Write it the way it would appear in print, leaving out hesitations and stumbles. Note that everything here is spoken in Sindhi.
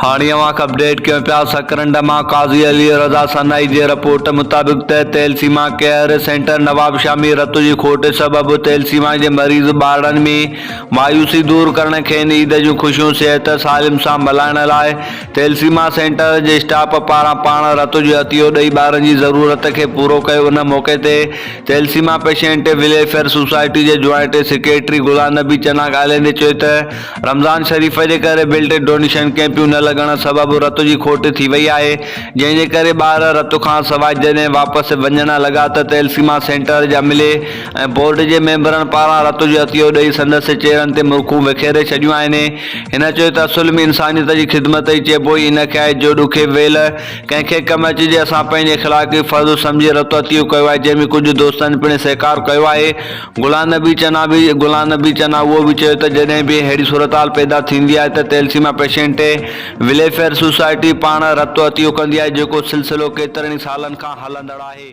هاڻي اوهان کي اپڊيٽ ڪيون پيا سڪرنڊ مان قاضي علي رضا سنائي جي رپورٽ مطابق ته تيلسيما ڪيئر سينٽر نوابشاهه ۾ رت جي کوٽ سبب تيلسيما جي مريض ٻارڙن ۾ مايوسي دور ڪرڻ کين عيد جون خوشيون صحت سالم سان ملهائڻ لاء تيلسيما سينٽر جي اسٽاف پاران پاڻ رت جو عطيو ڏئي ٻارن جي ضرورت کي پورو ڪيو ان موقعي تي تيلسيما پيشنٽ وليفيئر سوسائٽي جي جوائنٽ سيڪريٽري غلام نبي چنا ڳالهائيندي چيو ته رمضان شريف جي ڪري بلڊ ڊونيشن ڪيمپيون نه لڳڻ سبب رت جي کوٽ ٿي وئي آهي جنهن جي ڪري ٻار رت کان سواء جڏهن واپس وڃڻ لڳا ته تيلسيما سينٽر جي عملي ۽ بورڊ جي ميمبرن پاران رت جو عطيو ڏئي سندس چهرن تي مرڪون وکيري ڇڏيون آهن. هن چيو ته اصل ۾ انسانيت جي خدمت ئي چئبو ئي ان کي آهي جو ڏکي ويل ڪنهن کي ڪم اچجي اسان پنهنجي اخلاقي فرض سمجهي رت عطيو ڪيو آهي جنهن ۾ ڪجهه دوستن پڻ سهڪار ڪيو آهي. غلام نبي چنا به غلام نبي چنا اهو به چيو ته جڏهن به اهڙي صورتحال پيدا ٿيندي آهي ته تيلسيما پيشنٽ وليفيئر سوسائٽي پاڻ رت عطيو ڪندي آهي جيڪو سلسلو ڪيترن ئي سالن کان هلندڙ آهي.